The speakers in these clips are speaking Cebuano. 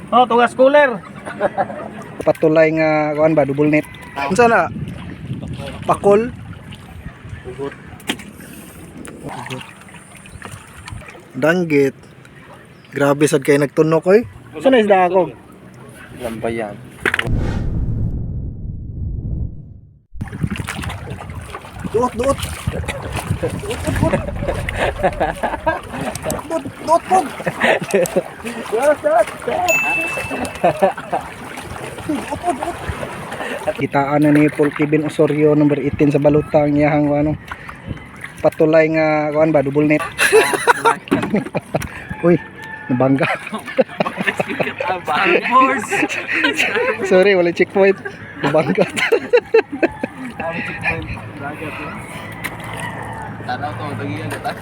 Oh, tungas cooler. Patulay nga kuan ba, double net. Unsa na? Pakol. Ugot. Ugot. Danggit. Grabe sad kay nagtunok oy. Unsa na isda ako? Lambayan. Duot, duot. Duot, duot. Duot, duot, duot. Kitaan na ni Paul Kevin Osorio number 18 sa balutang iyahang ano patulay nga kuan ba, double net. Uy, nabangga. Sorry, wala checkpoint. Nabangga. Tanaw to, tagiyan ka.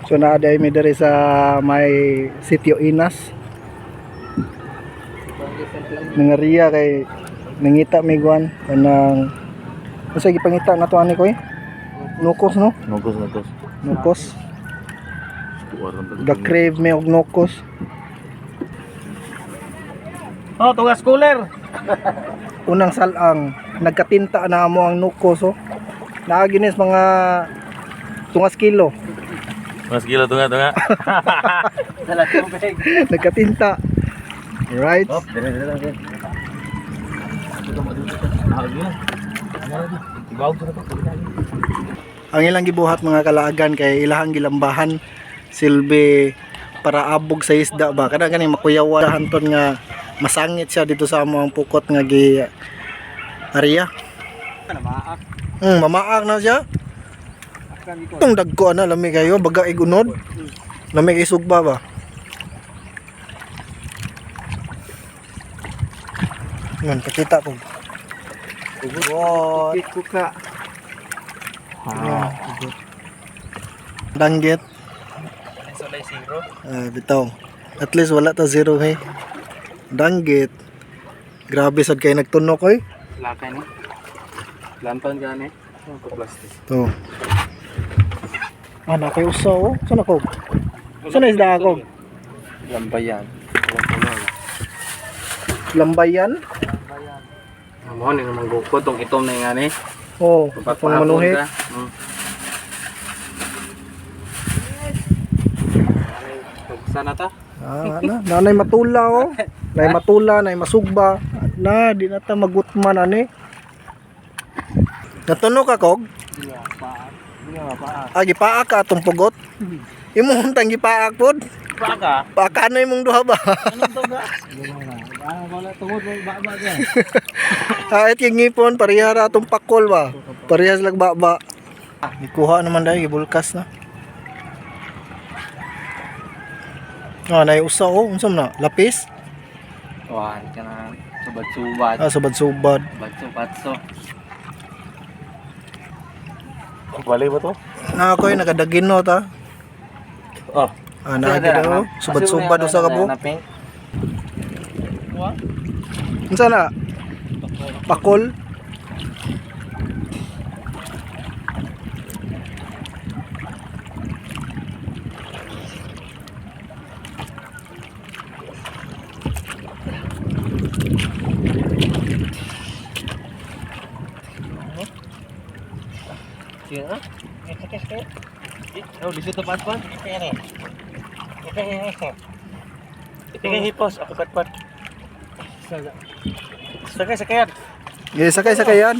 So naa day mi diri sa may Sitio Inas. Nangariya kay nangita mi guan kanang unsa gipangita nato ani ko eh? Nukos, no? Nugos, nugos. Nukos. The crave mi og nukos. Oh, tungas cooler. Unang salang nagkatinta na mo ang nukos, oh. Naa ginis mga tungas kilo. Mas gila tunga tunga. Nagkatinta. Right? Oh, dire dire dire. Ang ilang gibuhat, mga kalaagan, kay ilahang gilambahan silbi para abog sa isda ba, kada ganing makuyawan hanton nga masangit siya dito sa among pukot nga gi area. Mamaak na siya. Itong dagko ana, lami kayo, baga igunod. Lami kay sugba ba. Ngan pakita ko. What? Kuka. Ah, ugot. Danggit. Solay zero. Ah, bitaw. At least wala ta zero hey. Danggit. Grabe sad kay nagtunok oy. Lakay ni. Lanton ka ni. Ko plastic. To. Ah, na kay usa oh. Saan ako? Saan na isda ako? Lambayan. Lambayan? Amo ni naman gukod tong itom na nga ni. Oh, pang manuhi. Sana ta? Ah, na, nanay matula oh. Nay matula, nay masugba. Na, di na ta magutman ani. Natuno ka kog? Ah, gipaak ka atong pugot. Imo untang gipaak pod. Baka. Paaka na imong duha ba? Anong to ba? Ah, wala tungod mo ba ba ka. Kahit yung ngipon, pareha ra atong pakol ba? Parehas lag ba. Gikuha naman dahil, gibulkas na. Ah, nay usa oh, unsa man na? Lapis? Wah, ka na subad-subad. Ah, subad-subad. Batso-batso. Bali ba to? Na ako'y nagadagino ta. Oh. Ah, naa gid oh. Subad-subad usa ka buok. Unsa na? Pakol? Oh, lisod na patpat. Tingin hipos, ako patpat. Sakay, sakayan. Yeah, sakay sakayan.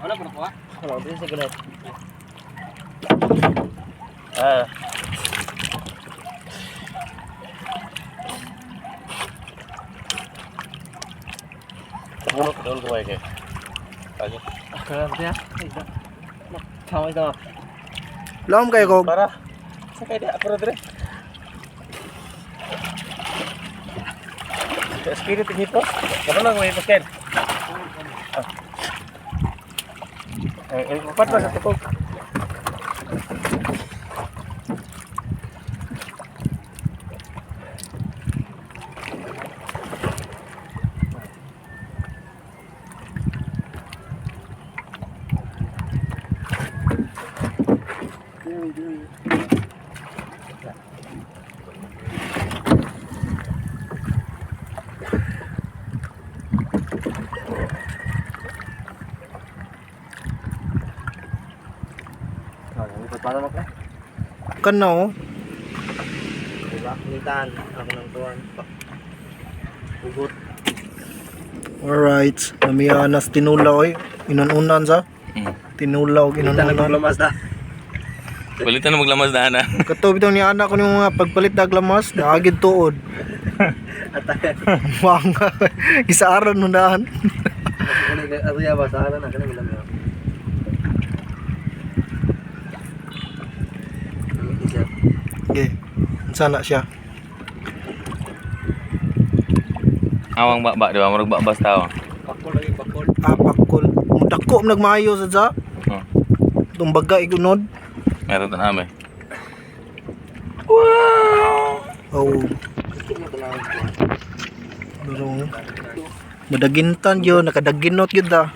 Wala pa nakuha? Wala, dito sa ganat. Ah. Tulog, tulog ko kay. Pagi. Kaya niya. Tama ito. Lawom kayo kog. Para. Sakay di ako dire. Spirit hipos. Kano lang may hipos ken. Eh, eh, pat pa sa tukog. Para mo Kana oh. Diba? Nitan. Ako ng tuwan. Ugot. Alright, namiya nas tinula oy. Inununan sa. Tinula og inununan. Lamas na. Palitan na maglamas na ana. Kato bitaw ni anak ko ni mga pagpalit dag lamas, naagid tuod. Mga gisaaran mo naan. Ano ba? Sa na. Kanang ilam yun. Okay. Unsa na siya? Awang baba, di ba? Murag babas tao. Bakol lagi, bakol. Ah, pakol. Mudako man nagmaayo sa sa. Oh. Tumbaga igunod. Meron ta namin. Oh. Pero madagintan yun, nakadaginot yun da.